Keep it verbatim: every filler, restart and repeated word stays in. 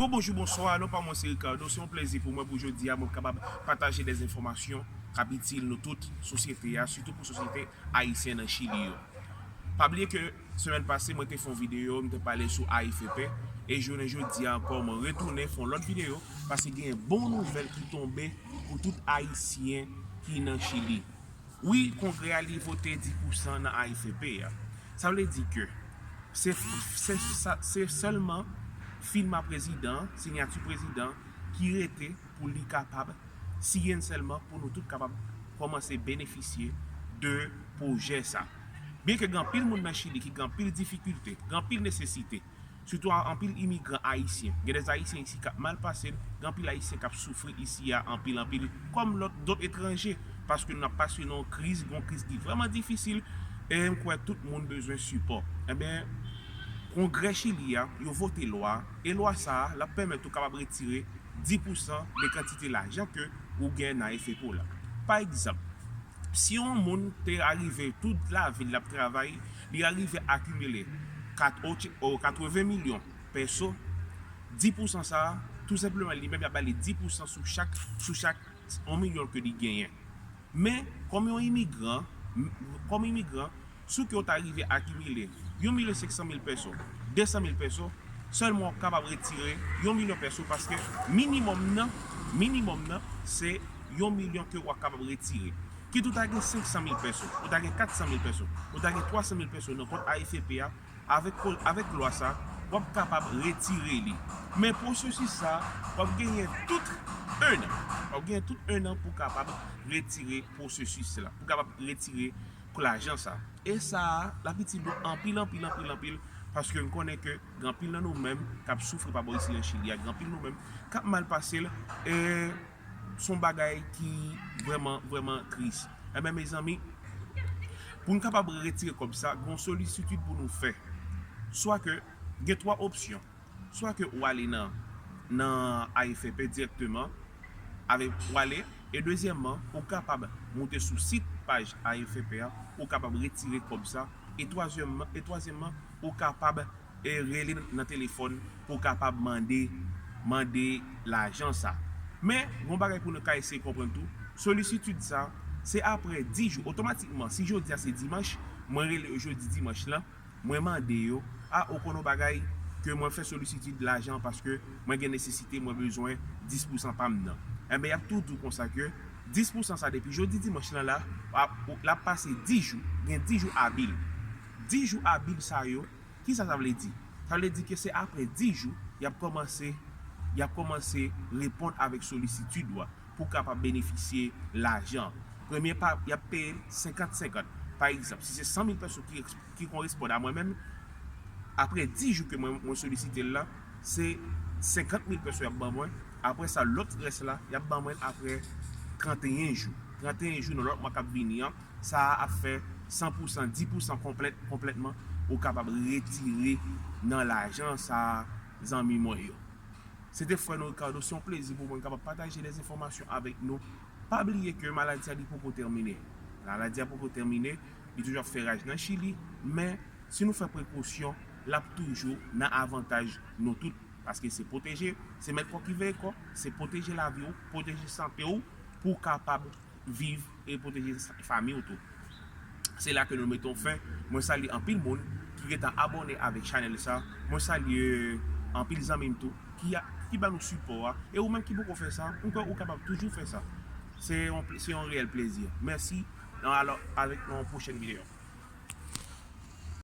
Bon, bonjou, bonswa, non pa mwen se Ricardo. Se yon plezi pou mwen pou jodi a mwen kapab pataje de enfòmasyon k ap itil nou tout, sosyete a, sitou pou sosyete ayisyen nan Chili yo. Pa bliye ke semèn pase mwen te fè yon videyo, mwen te pale sou A F P, e jounen jodi a ankò mwen retounen fè yon lòt videyo paske gen bon nouvèl ki tonbe pou tout ayisyen ki nan Chili. Wi, Kongrè a li vote dis pousan nan A F P a. Sa vle di ke se, se, sa, se sèlman firma prezidan, siyati prezidan ki rete pou li kapab siyen sèlman pou nou tout kapab kòmanse benefisye de pwojè sa. Byenke gen anpil moun nan Chili ki gen anpil difikilte, gen anpil nesesite, sitou anpil imigran ayisyen. Gen de ayisyen isi k ap mal pase l, gen anpil ayisyen k ap soufri isi a anpil, anpil, kòm lòt, dòt etranje, paske n ap pase nan yon kriz, yon kriz ki vrèman difisil, e m kwè tout moun bezwen sipò. Ebyen, Kongrè Chili a, yo vote lwa, e lwa sa a, l ap pèmèt ou kapab retire dis pousan de kantite lajan ke ou gen nan A F P w la. Pa egzanp, si yon moun te arive tout lavi l ap travay, li arive akimile kat-, o, o, katreven milyon peso, dis pousan sa a, tou senpleman, li menm y ap ba li dis pousan sou chak, sou chak yon milyon ke li genyen. Men, kòm yon imigran, m-, kòm imigran, si ke w ta rive akimile yon milyon senk san mil peso, de san mil peso, sèlman w ap kapab retire yon milyon peso paske minimòm nan, minimòm nan, se yon milyon ke w ap kapab retire. Kit ou ta gen senk san mil peso, ou ta gen kat san mil peso, ou ta gen twa san mil peso nan kont A F P a, avèk, avèk lwa sa, w ap kapab retire li. Men pwosesis sa, w ap genyen tout en an. W ap genyen tout en an pou kapab retire pwosesis la, pou kapab retire lajan sa. E sa a, l ap itil nou anpil, anpil, anpil, anpil, paske m konnen ke gen anpil nan nou menm k ap soufri pa bò isi nan Chili a, gen anpil nou menm k ap mal pase l, e se yon bagay ki vrèman, vrèman tris. Enben, mezanmi, pou n kapab retire kòb sa, gen yon solisitid pou nou fè. Swa ke, gen twa opsyon. Swa ke ou ale nan, nan A F P dirèkteman, avèk ou ale, e dezyèmman, ou kapab moute sou sit paj A F P a, ou kapab retire kòb sa, e twazyèmman, e twazyèmman, ou kapab, e rele nan telefòn pou kapab mande, mande lajan sa. Men, yon bagay pou nou ka eseye konprann tou, solisitid sa, se apre dis jou, otomatikman, si jodi a se dimanch, mwen rele yo jodi dimanch lan, mwen mande yo, a, ou konn yon bagay, ke mwen fè solisitid lajan paske mwen gen nesesite, mwen bezwen dis pousan pa m nan. Enben, y ap tou di w konsa ke dis pousan sa depi jodi dimanch lan la, ap, l ap pase dis jou, gen dis jou abil. Dis jou abil sa yo, kisa sa vle di? Sa vle di ke se apre dis jou, y ap kòmanse, y ap kòmanse reponn avèk solisitid ou a pou kapab benefisye lajan. Premye pa, y ap peye senkant senkant. Pa egzanp, si se san mil peso ki, ki koresponn a mwen menm, apre dis jou ke mwen, mwen solisite l la, se senkant mil peso y ap ban mwen. Apre sa, lòt rès la, y ap ban mwen l apre tranteyen jou. Tranteyen jou nan lòt mwa k ap vini an, sa a ap fè san pousan, dis pousan konplèt, konplètman, ou kapab retire nan lajan sa a, zanmi mwen yo. Se te frè nou Ricardo, se yon plezi pou mwen kapab pataje de enfòmasyon avèk nou. Pa bliye ke maladi a li poko tèmine. Maladi a poko tèmine, li toujou ap fè raj nan Chili, men si nou fè prekosyon, l ap toujou nan avantaj nou tout. Paske se pwoteje, se mèt kò ki veye kò, se pwoteje lavi w, pwoteje sante w, pou w kapab viv e pwoteje sa-, fanmi w tou. Se la ke nou mete yon fen. Mwen salye anpil moun ki gentan abòne avèk chanèl sa. Mwen salye anpil zanmi m tou ki a, ki ban nou sipò a. E ou menm ki poko fè sa, m kwè ou kapab toujou fè sa. Se yon pl-, se yon reyèl plezi. Mèsi. Alò, avèk yon pwochèn videyo.